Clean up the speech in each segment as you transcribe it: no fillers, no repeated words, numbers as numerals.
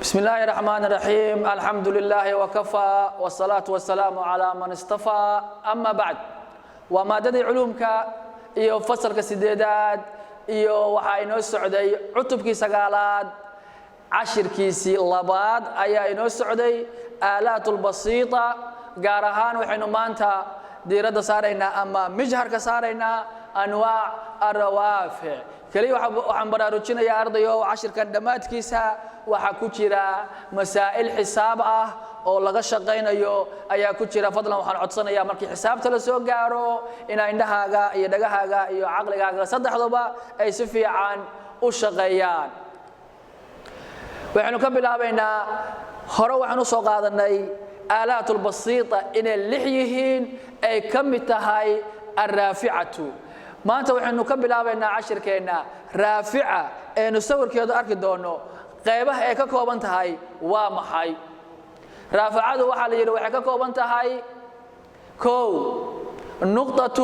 بسم الله الرحمن الرحيم، الحمد لله وكفى، والصلاة والسلام على من اصطفى، أما بعد. Waa maadadii culuumka iyo fasalka sideedaad, iyo waxaa inoo socday cutubkii sagaalaad, cashirkiisii labaad ayaa inoo socday, آلات البسيطة. Gaar ahaan waxaynu maanta diiradda saaraynaa ama mijharka saaraynaa أنواع الروافع. Keliya waxaan baraarujinayaa ardayo, cashirkan dhammaadkiisa waxaa ku jira masaa'il xisaab ah oo laga shaqaynayo ayaa ku jira. Fadlan, waxaan codsanayaa markii xisaabta la soo gaaro inaa indhahaaga iyo dhagahaaga iyo caqligaaga saddexduba ay si fiican u shaqeeyaan. Waxaynu ka bilaabaynaa, hore waxaan u soo qaadanay آلات البسيطة inay lix yihiin, ay ka mid tahay الرافعة. Maanta waxaynu ka bilaabaynaa cashirkeenna raafica eenu sawirkeedu arki doono. Qaybaha ay ka kooban tahay waa maxay? Raaficadu waxaa la yidhi waxay ka kooban tahay kow, نقطة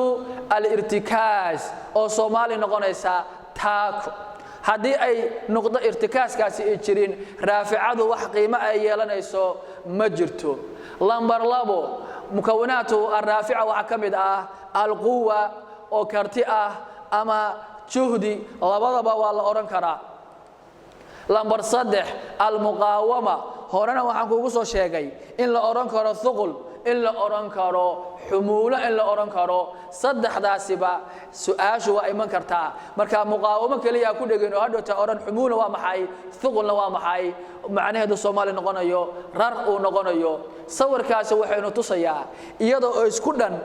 الارتكاز, oo Soomaali noqonaysa taako. Haddii ay nuqdo irtikaaskaasi ay jirin, raaficadu wax qiimo ay yeelanayso ma jirto. Lambar labo, مكونات الرافعة waxaa ka mid ah القوة, oo karti ah ama juhdi, labadaba waa la odhan karaa. Lambar saddex, المقاومة. Horena waxaan kuugu soo sheegay in la odhan karo ثقل, in la odhan karo حمولة, in la odhan karo. Saddexdaasiba su-aashu waa iman kartaa. Marka muqaawamo keliya ku dhegin oo hadhowta odhan حمولة waa maxay, ثقل na waa maxay, macnaheedu Soomaali noqonayo rar uu noqonayo. Sawirkaasi waxaynu tusayaa iyadoo oo isku dhan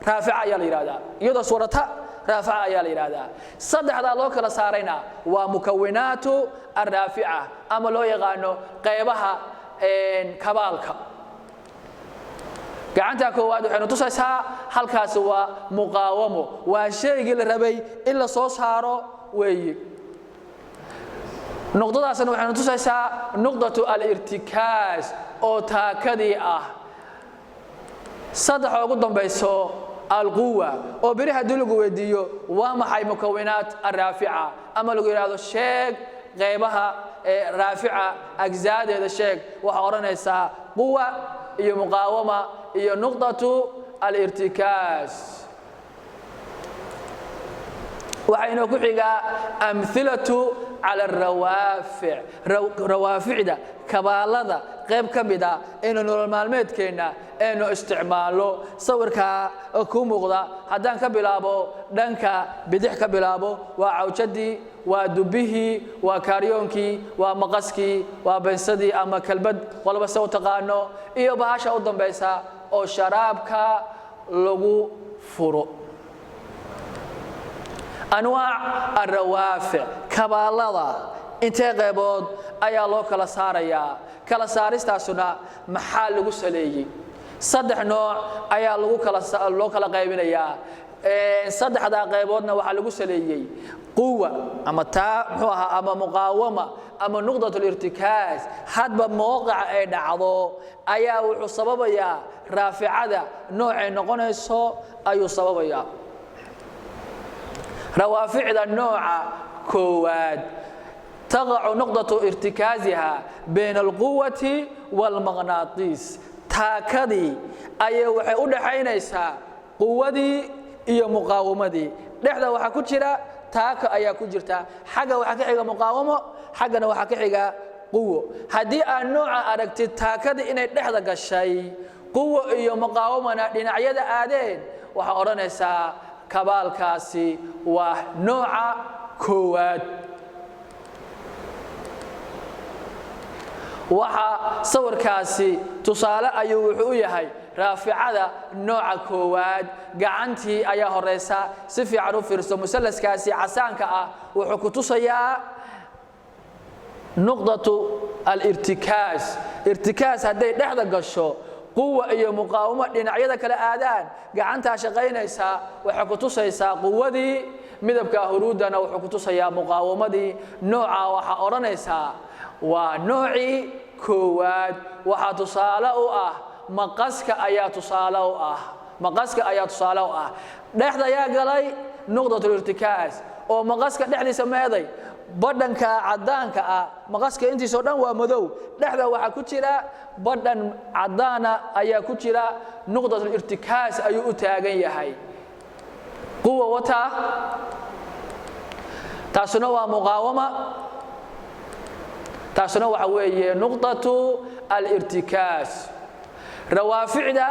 raafica ayaa la yidhahdaa, iyadoo swarata raafica ayaa la yidhahdaa. Saddexdaa loo kala saarayna waa مكونات الرافعة ama loo yaqaano qaybaha kabaalka. Gacanta koowaad waxaynu tusaysaa halkaasi waa muqaawamo, waa shaygii la rabay in la soo saaro weeye. Nuqdadaasna waxaynu tusaysaa نقطة الارتكاز oo taakadii ah. Saddexa ugu dambayso القوة, oo beri haddii lagu weydiiyo waa maxay مكونات الرافعة ama lagu yidhaahdo sheeg qaybaha raafica, ajzaadeeda sheeg, waxaa odhanaysaa quwa iyo muqaawama iyo نقطة الارتكاز. Waxaa inoo ku xigaa أمثلة على الروافع, rawaaficda, kabaalada qayb ka mid a aynu nolol maalmeedkeenna aynu isticmaalno. Sawirkaa ku muuqda, haddaan ka bilaabo dhanka bidix ka bilaabo, waa cawjadii, waa dubbihii, waa kaaryoonkii, waa maqaskii, waa bensadii ama kalbad, walba se u taqaano, iyo bahasha u dambaysa oo sharaabka lagu furo. أنواع الروافع, kabaalada intee qaybood ayaa loo kala saarayaa? Kala saaristaasuna maxaa lagu saleeyey? Saddex nooc ayaa lagu kala loo kala qaybinayaa. Saddexdaa qayboodna waxaa lagu saleeyey quwa ama taa muxuu ahaa ama muqaawama ama نقطة الارتكاز. Hadba mowqica ay dhacdo ayaa wuxuu sababayaa raaficada noocay noqonayso ayuu sababayaa. Rawaaficda nooca koowaad, تقع نقطة ارتكازها بين القوة والمغناطيس. Taakadii ayay waxay u dhaxaynaysaa quwadii iyo muqaawamadii. Dhexda waxaa ku jira taako ayaa ku jirta. Xagga waxaa ka xiga muqaawamo, xaggana waxaa ka xiga quwo. Haddii aad nooca aragtid taakadii inay dhexda gashay, quwo iyo muqaawamana dhinacyada aadeen, waxaa odhanaysaa kabaalkaasi waa nooca koowaad. Waxaa sawirkaasi tusaale ayuu wuxuu u yahay raaficada nooca koowaad. Gacantii ayaa horeysa. Si fiican u fiirso, musallaskaasi casaanka ah wuxuu ku tusayaa نقطة الارتكاز. Irtikaas hadday dhexda gasho, quwa iyo muqaawamo dhinacyada kale aadaan, gacantaa shaqaynaysaa waxay ku tusaysaa quwadii, midabka huruudana wuxuu ku tusayaa muqaawamadii. Nooca waxaa odhanaysaa waa noocii koowaad. Waxaa tusaale u ah maqaska ayaa tusaale u ah, maqaska ayaa tusaale u ah. Dhexda ayaa galay نقطة الارتكاز oo maqaska dhexdiisa meeday. Badhanka caddaanka ah, maqaska intiisoo dhan waa madow, dhexda waxaa ku jira badhan caddaana ayaa ku jira. Nuqdatulirtikaas ayuu u taagan yahay. Quwa wataa, taasuna waa muqaawama, taasuna waxa weeye nuqdatu alirtikaas. Rawaaficda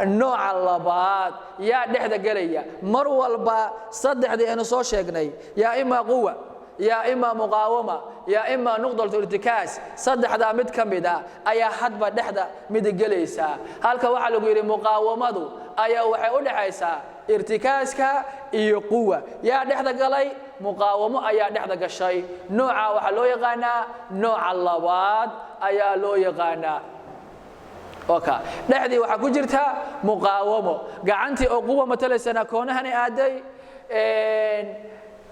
nooca labaad yaa dhexda gelaya? Mar walba saddexdii aynu soo sheegnay, yaa imaa quwa, yaa imaa muqaawama, yaa imaa nuqdatu irtikaas, saddexdaa mid ka mid a ayaa hadba dhexda mid gelaysaa. Halka waxaa lagu yidhi muqaawamadu ayaa waxay u dhexaysaa irtikaaska iyo quwa. Yaa dhexda galay? Muqaawamo ayaa dhexda gashay. Nooca waxaa loo yaqaanaa nooca labaad ayaa loo yaqaanaa. Oka dhexdii waxaa ku jirta muqaawamo, gacantii oo quwa matalaysana koonahani aaday,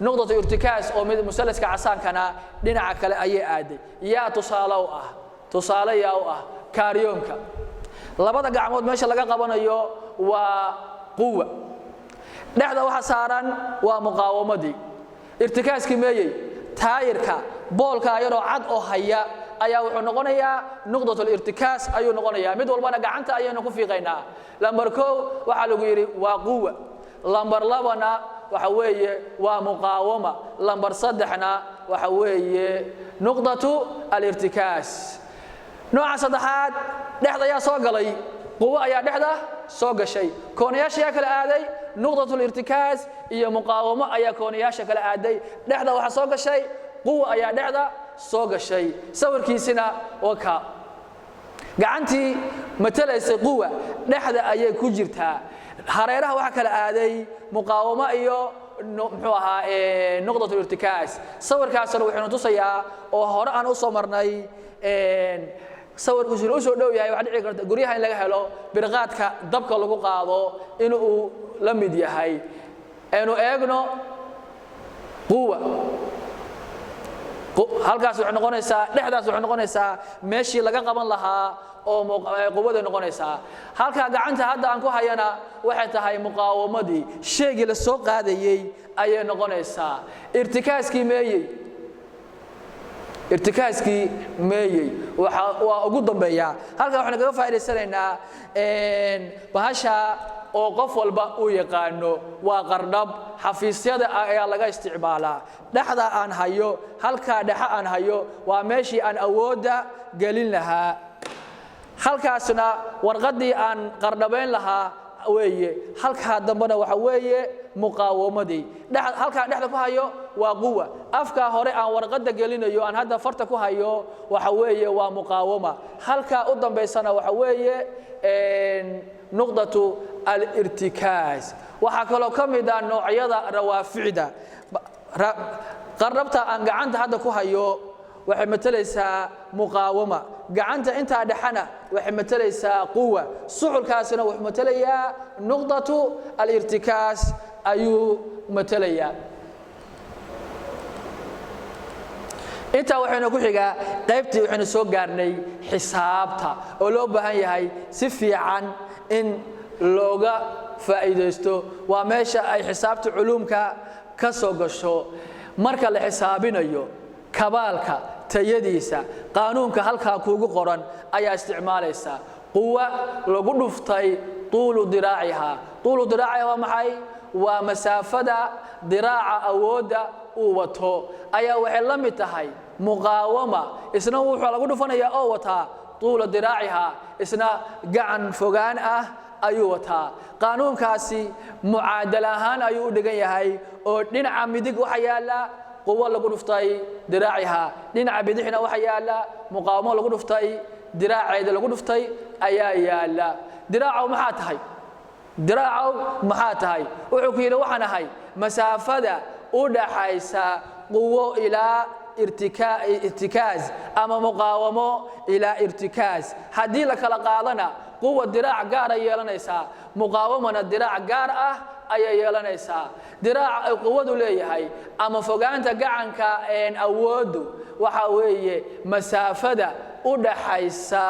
nuqdatu irtikaas oo mid musalaska casaankana dhinaca kale ayay aaday. Yaa tusaale u ah? Tusaale yaa u ah? Kaaryoonka labada gacmood meesha laga qabanayo waa quwa, dhexda waxa saaran waa muqaawamadii. Irtikaaskii meeyey? Taayirka boolka yaroo cad oo haya ayaa wuxuu noqonayaa nuqdatulirtikaas ayuu noqonayaa. Mid walbana gacanta ayaynu ku fiiqaynaa. Lambar 1 waxaa lagu yidhi waa quwa, lambar 2na waxa weeye waa muqaawama, lambar 3na waxa weeye nuqdatu alirtikaas. Nooca saddexaad dhexda ayaa soo galay? Quwo ayaa dhexda soo gashay. Koonayaasha yaa kala aaday? Nuqdatulirtikaas iyo muqaawamo ayaa koonayaasha kala aaday. Dhexda waxaa soo gashay quwa ayaa dhexda soo gashay. Sawirkiisina waa ka gacantii matalaysay quwa dhexda ayay ku jirtaa, hareeraha waxaa kala aaday muqaawamo iyo muxuu ahaa nuqdatulirtikaas. Sawirkaasna wuxuuna tusayaa oo hore aan u soo marnay, sawirkiisuna u soo dhow yahay, waxaa dhici karta guryaha in laga helo birqaadka dabka lagu qaado inuu la mid yahay. Aynu eegno quwa halkaas waxay noqonaysaa, dhexdaas waxay noqonaysaa meeshii laga qaban lahaa oo quwaday noqonaysaa. Halkaa gacanta hadda aan ku hayana waxay tahay muqaawamadii, shaygii la soo qaadayey ayay noqonaysaa. Irtikaaskii meeyey? Irtikaaskii meeyey? Waxa waa ugu dambeeyaa. Halkan waxaynu kaga faa'idaysanaynaa bahasha oo qof walba uu yaqaano, waa qardhab, xafiisyada ayaa laga isticmaalaa. Dhexda aan hayo, halkaa dhexe aan hayo, waa meeshii aan awoodda gelin lahaa. Halkaasna warqaddii aan qardhabayn lahaa weeye. Halkaa dambena waxa weeye muqaawamadii. Halkaa dhexda ku hayo waa quwa, afkaa hore aan warqadda gelinayo aan hadda farta ku hayo waxa weeye waa muqaawama, halkaa u dambaysana waxa weeye nuqdatu alirtikaas. Waxaa kaloo ka mid ah noocyada rawaaficda, qardhabta aan gacanta hadda ku hayo waxay matalaysaa muqaawama, gacanta intaa dhexana waxay matalaysaa quwa, suxulkaasina wuxuu matalayaa nuqdatu alirtikaas ayuu matalayaa. Intaa waxaynu ku xigaa qaybtii waxaynu soo gaarnay xisaabta oo loo baahan yahay si fiican in looga faa'iidaysto. Waa meesha ay xisaabta culuumka ka soo gasho. Marka la xisaabinayo kabaalka tayadiisa, qaanuunka halkaa kuugu qoran ayaa isticmaalaysaa: quwa lagu dhuftay tuulu diraacihaa. Tuulu diraaciha waa maxay? Waa masaafada diraaca awoodda uu wato ayaa waxay la mid tahay muqaawama, isna wuxuu lagu dhufanayaa oo wataa tuula diraacihaa, isna gacan fogaan ah ayuu wataa. Qaanuunkaasi mucaadal ahaan ayuu u dhigan yahay, oo dhinaca midig waxa yaala quwo lagu dhuftay diraacihaa, dhinaca bidixna waxa yaala muqaawamo lagu dhuftay diraaceeda lagu dhuftay ayaa yaala. Diraacow maxaa tahay? Diraacow maxaa tahay? Wuxuu ku yidhi waxaan ahay masaafada u dhaxaysa quwo ilaa irtikaas ama muqaawamo ilaa irtikaas. Haddii la kala qaadana, quwa diraac gaara yeelanaysaa, muqaawamana diraac gaar ah ayay yeelanaysaa. Diraaca ay quwadu leeyahay ama fogaanta gacanka awooddu waxa weeye masaafada u dhaxaysa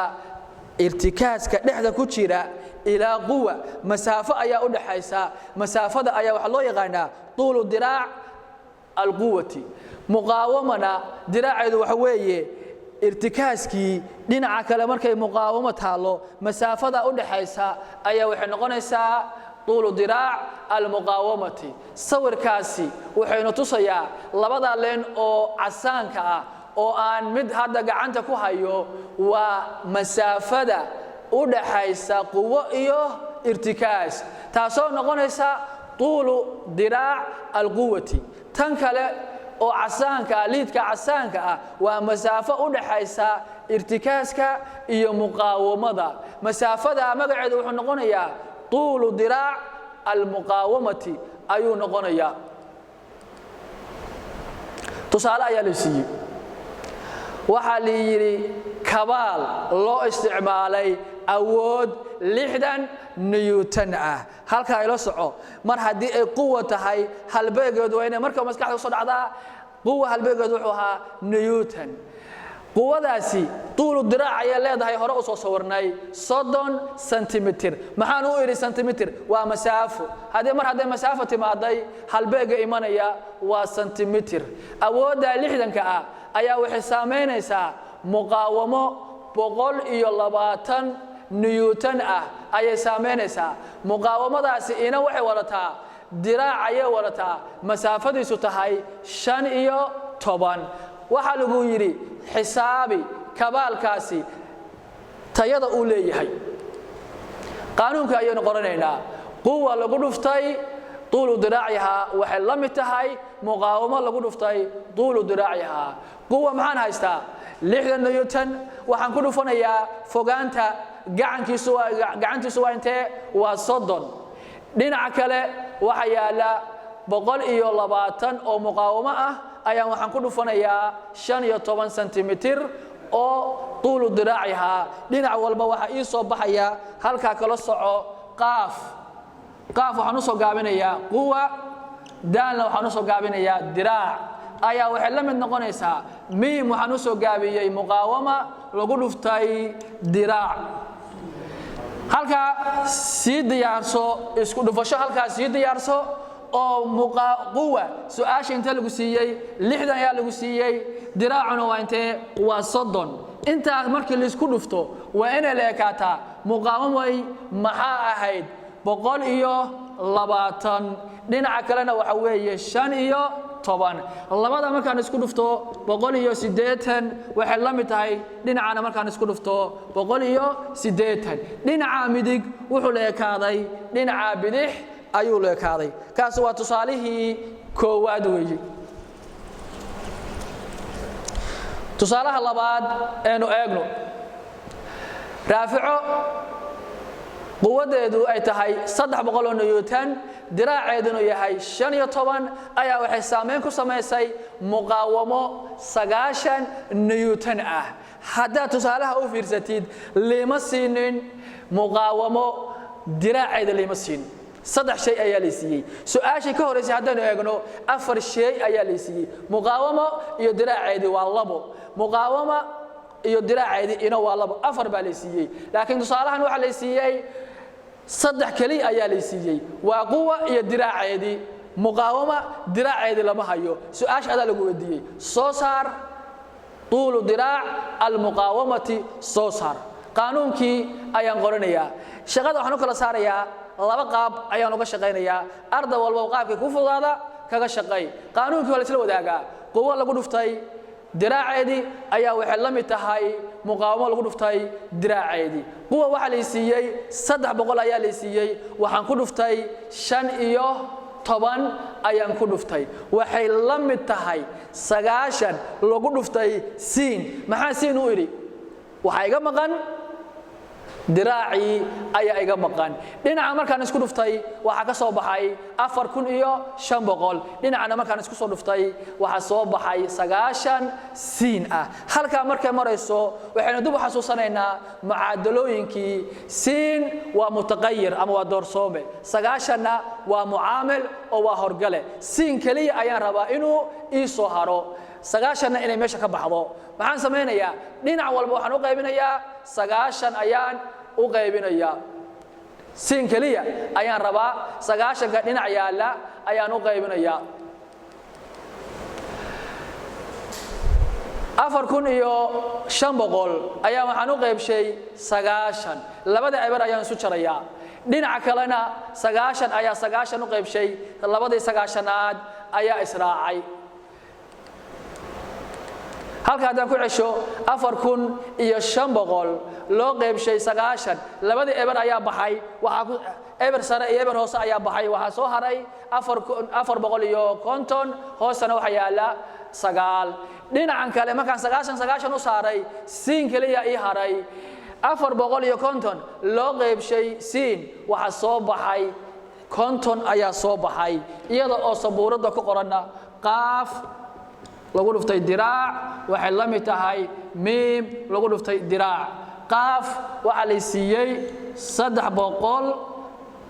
irtikaaska dhexda ku jira ilaa quwa, masaafo ayaa u dhaxaysa. Masaafada ayaa waxaa loo yaqaanaa tuulu diraac alquwati. Muqaawamana diraaceedu waxa weeye irtikaaskii dhinaca kale markay muqaawamo taallo, masaafada u dhaxaysa ayaa waxay noqonaysaa tuulu diraac almuqaawamati. Sawirkaasi wuxaynu tusayaa labada leen oo casaanka ah oo aan mid hadda gacanta ku hayo, waa masaafada u dhaxaysa quwo iyo irtikaas, taasoo noqonaysa tuulu diraac alquwati. Tan kale oo casaanka ah, liidka casaanka ah, waa masaafo u dhaxaysa irtikaaska iyo muqaawamada. Masaafada magaceedu wuxuu noqonayaa tuulu diraac almuqaawamati ayuu noqonayaa. Tusaale ayaa la siiyey. Waxaa la yidhi kabaal loo isticmaalay awood 60 newton ah. Halkaa ila soco. Mar haddii ay quwa tahay, halbeegeedu waa inay marka maskaxda kusoo dhacdaa. Quwa halbeegeedu wuxuu ahaa newton. Quwadaasi tuulu diraac ayay leedahay, hore u soo sawirnay, 30 sentimitir. Maxaan u idhi sentimitir? Waa masaafo. Haddii mar hadday masaafo timaaday, halbeega imanaya waa sentimitir. Awoodda 60-ka ah ayaa waxay saamaynaysaa muqaawamo 120 newton ah ayay saamaynaysaa. Muqaawamadaasi ina waxay wadataa diraac ayay wadataa masaafadiisu tahay 15. Waxaa lagu yidhi xisaabi kabaalkaasi tayada uu leeyahay. Qaanuunka ayaynu qoranaynaa. Quwa lagu dhuftay tuulu diraacihaa waxay la mid tahay muqaawamo lagu dhuftay tuulu diraacihaa. Quwa maxaan haystaa? 60 newton. Waxaan ku dhufanayaa fogaanta gacankiisu. Waa gacantiisu waa intee? Waa 30. Dhinaca kale waxaa yaala 120 oo muqaawamo ah ayaan waxaan ku dhufanayaa 15 sentimitir oo tuulu diraacihaa. Dhinac walba waxaa ii soo baxaya, halkaa kala soco, qaaf. Qaaf waxaan usoo gaabinayaa quwa, daalna waxaan usoo gaabinayaa diraac, ayaa waxay la mid noqonaysaa miim waxaan usoo gaabiyey muqaawama lagu dhuftay diraac. Halkaa sii diyaarso isku dhufasho, halkaa sii diyaarso oo quwa su-aasha intee lagu siiyey? 60 ayaa lagu siiyey. Diraacuna waa intee? Waa 30. Intaas markii laisku dhufto waa inay la ekaataa muqaawamay maxaa ahayd? 120. Dhinaca kalena waxa weeye 15. Labada markaan isku dhufto 180 waxay la mid tahay dhinacana markaan isku dhufto 180. Dhinaca midig wuxuu la ekaaday dhinaca bidix ayuu la ekaaday. Kaas waa tusaalihii koowaad weeye. Tusaalaha labaad eenu eegno. Raafico quwaddeedu ay tahay 300 oo newton, diraaceedunu yahay 15, ayaa waxay saamayn ku samaysay muqaawamo 90 newton ah. Haddaad tusaalaha u fiirsatid, lima siinin muqaawamo diraaceeda, lima siinin. Saddex shay ayaa la siiyey. Su-aashii ka horreysay haddaynu eegno, afar shay ayaa la siiyey. Muqaawamo iyo diraaceedii waa labo, muqaawamo iyo diraaceedii ina waa labo, afar baa la siiyey. Laakiin tusaalahan waxaa la siiyey saddex keliya ayaa la siiyey, waa quwa iyo diraaceedii. Muqaawama diraaceedii lama hayo. Su-aasha adaa lagu weydiiyey: soo saar tuulu diraac almuqaawamati, soo saar. Qaanuunkii ayaan qoranayaa. Shaqada waxaan u kala saarayaa laba qaab ayaan uga shaqaynayaa. Arday walba qaabkii ku fududaada kaga shaqay. Qaanuunkii waa la isla wadaagaa. Quwo lagu dhuftay diraaceedii ayaa waxay la mid tahay muqaawamo lagu dhuftay diraaceedii. Quwa waxaa lay siiyey 300 ayaa lay siiyey. Waxaan ku dhuftay 15 ayaan ku dhuftay, waxay la mid tahay 90 lagu dhuftay siin. Maxaa siin u idhi? Waxaa iga maqan diraacii ayaa iga maqan. Dhinaca markaan isku dhuftay waxaa ka soo baxay 4500. Dhinacana markaan isku soo dhuftay waxaa soo baxay 90 siin ah. Halkaa markay marayso waxaynu dib u xasuusanaynaa mucaadalooyinkii. Siin waa mutaqayir ama waa doorsoome, 90-na waa mucaamil oo waa horgale. Siin keliya ayaan rabaa inuu ii soo haro, 90-na inay meesha ka baxdo. Maxaan samaynayaa? Dhinac walba waxaan u qaybinayaa 90 ayaan u qaybinayaa. Siin keliya ayaan rabaa, 90-ka dhinac yaalla ayaan u qaybinayaa. 4500 ayaa waxaan u qaybshay 90. Labada eber ayaan isu jarayaa. Dhinaca kalena 90 ayaa 90 u qaybshay, labadii sagaashanaad ayaa israacay. Halka haddaan ku cesho, 4500 loo qaybshay 90, labadii eber ayaa baxay, waxaa ku eber sare iyo eber hoose ayaa baxay, waxaa soo haray 450, hoostana waxaa yaala 9. Dhinacan kale markaan 90 90 u saaray, siin keliya ii haray. 450 loo qaybshay siin, waxaa soo baxay 50 ayaa soo baxay. Iyada oo sabuuradda ku qoranna, qaaf lagu dhuftay diraac waxay la mid tahay miim lagu dhuftay diraac. Qaaf waxaa lay siiyey 300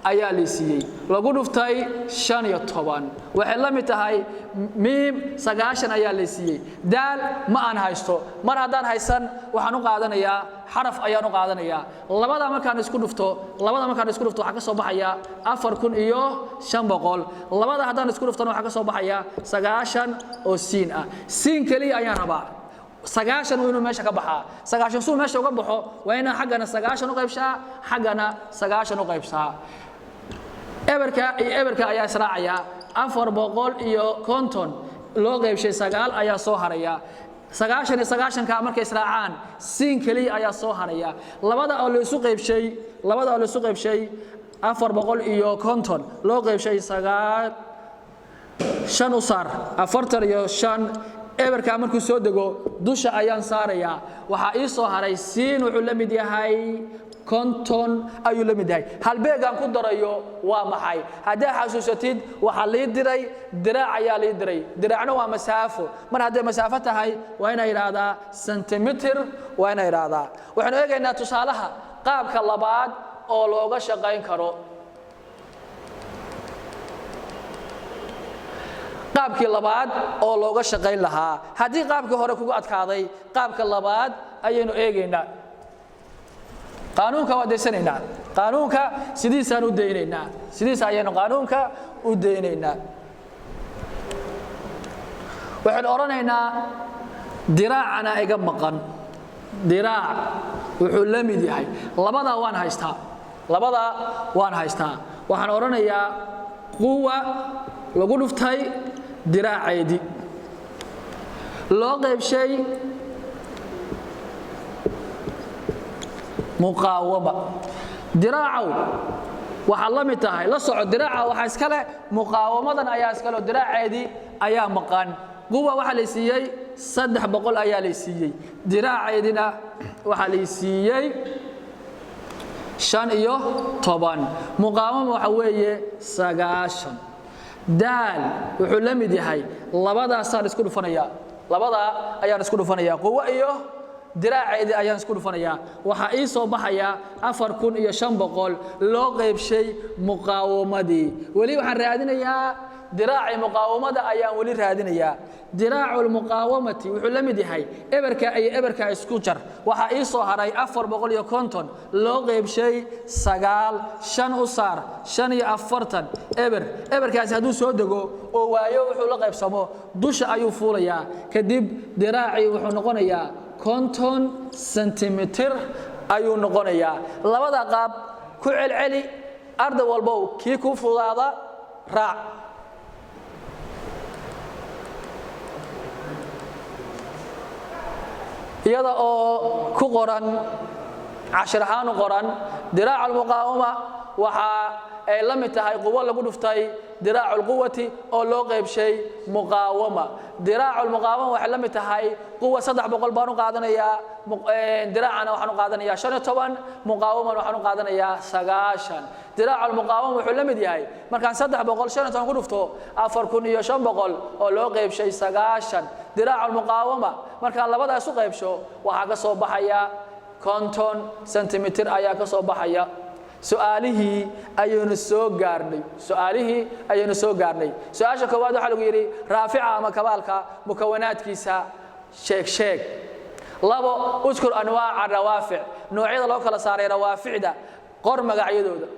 ayaa lay siiyey, lagu dhuftay 15, waxay la mid tahay miim 90 ayaa lay siiyey. Daal ma aan haysto. Mar haddaan haysan, waxaan u qaadanayaa xaraf ayaan u qaadanayaa. Labada markaan isku dhufto, labada markaan isku dhufto, waxaa ka soo baxaya 4500. Labada haddaan isku dhuftona, waxaa ka soo baxaya 90 oo siin ah. Siin keliya ayaan rabaa. 90 waa inuu meesha ka baxaa. 90 suu meesha uga baxo, waa inaan xaggana 90 u qaybshaa, xaggana 90 u qaybsaa. Eberka iyo eberka ayaa israacaya. 450 loo qaybshay 9 ayaa soo haraya. 90 iyo 90-ka markay israacaan, siin keliya ayaa soo haraya. Labada oo laysu qaybshay, labada oo laysu qaybshay, 450 loo qaybshay 9, 5 u saar, 45. Eberkaa markuu soo dego, dusha ayaan saarayaa. Waxaa ii soo haray siin wuxuu la mid yahay 50 ayuu la mid yahay. Halbeegaan ku darayo waa maxay? Haddaa xasuusatid, waxaa lii diray diraac ayaa lii diray. Diraacna waa masaafo. Mar hadday masaafo tahay, waa inaa yidhaahdaa sentimitir, waa inaa yidhaahdaa. Waxaynu eegaynaa tusaalaha qaabka labaad oo looga shaqayn karo. Qaabkii labaad oo looga shaqayn lahaa, haddii qaabkii hore kugu adkaaday, qaabka labaad ayaynu eegaynaa. Qaanuunka waa daysanaynaa, qaanuunka sidiisaan u daynaynaa, sidiisa ayaynu qaanuunka u daynaynaa. Waxaynu odhanaynaa diraacana iga maqan. Diraac wuxuu la mid yahay, labadaa waan haystaa, labadaa waan haystaa. Waxaan odhanayaa quwa lagu dhuftay diraaceedii loo qaybshay muqaawama. Diraacow waxaad la mid tahay, la soco, diraaca waxaa iska leh muqaawamadan ayaa iska leh, diraaceedii ayaa maqan. Quwa waxaa lay siiyey 300 ayaa lay siiyey, diraaceedina waxaa lay siiyey 15. Muqaawama waxa weeye 90. Daal wuxuu la mid yahay, labadaasaan isku dhufanayaa, labadaa ayaan isku dhufanayaa, quwo iyo diraaceedii ayaan isku dhufanayaa. Waxaa ii soo baxaya 4500 loo qaybshay muqaawamadii. Weli waxaan raadinayaa diraacii muqaawamada ayaan weli raadinayaa. Diraacu lmuqaawamati wuxuu la mid yahay, eberka iyo eberka isku jar, waxaa ii soo haray 450 loo qaybshay 9, 5 u saar, 45. Eber eberkaasi hadduu soo dego oo waayo wuxuu la qaybsamo, dusha ayuu fuulayaa. Kadib diraacii wuxuu noqonayaa 50 sentimitir ayuu noqonayaa. Labada qaab ku celceli, arday walbow kii kuu fudaada raac. Iyada oo ku qoran cashir ahaan u qoran, diraacu almuqaawama waxa ay la mid tahay quwo lagu dhuftay diraacu alquwati oo loo qaybshay muqaawama. Diraacu almuqaawama waxay la mid tahay quwa 300 baan u qaadanayaa, diraacana waxaan u qaadanayaa 15, muqaawaman waxaan u qaadanayaa 90. Diraacu almuqaawama wuxuu la mid yahay, markaan 300 15 ku dhufto, 4500 oo loo qaybshay 90. Diraacu almuqaawama markaan labadaas u qaybsho, waxaa ka soo baxaya 50 sentimitir ayaa ka soo baxaya. Su'aalihii ayaynu soo gaarnay, su'aalihii ayaynu soo gaarnay. Su-aasha koowaad waxaa lagu yidhi raafica ama kabaalka mukawanaadkiisa sheeg sheeg. Labo, uskur anwaaca rawaafic, noocyada loo kala saaray rawaaficda qor magacyadooda.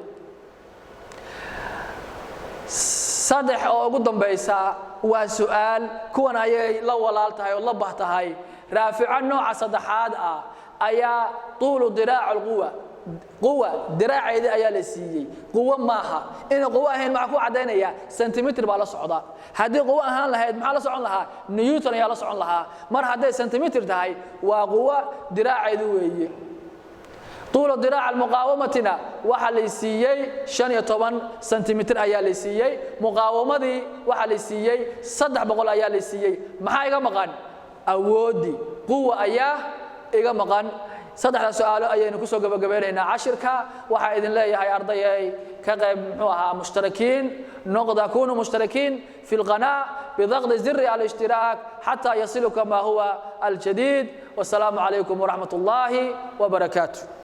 Saddex oo ugu dambaysa waa su'aal kuwan ayay la walaal tahay oo la bah tahay. Raafico nooca saddexaad ah ayaa tuulu diraac alquwa, quwa diraaceedii ayaa la siiyey. Quwo maaha. Inay quwo ahayn maxaa ku caddaynaya? Centimeter baa la socda. Haddii quwo ahaan lahayd, maxaa la socon lahaa? Newton ayaa la socon lahaa. Mar hadday centimeter tahay, waa quwo diraaceedu weeye. Tuula diraaca muqaawamatina waxaa lay siiyey 15 centimeter ayaa lay siiyey. Muqaawamadii waxaa lay siiyey 300 ayaa lay siiyey. Maxaa iga maqan? Awooddii quwa ayaa iga maqan. Saddexda su-aalo ayaynu kusoo gabagabeynaynaa cashirka. Waxaa idin leeyahay, ardayay, ka qayb, muxuu ahaa, mushtarakiin noqda. Kunuu mushtarakiin fi lqanaa bidaqdi ziri alاshtiraak xataa yasiluka ma huwa aljadiid. Wasalaamu calaykum waraxmat ullaahi wabarakaatu.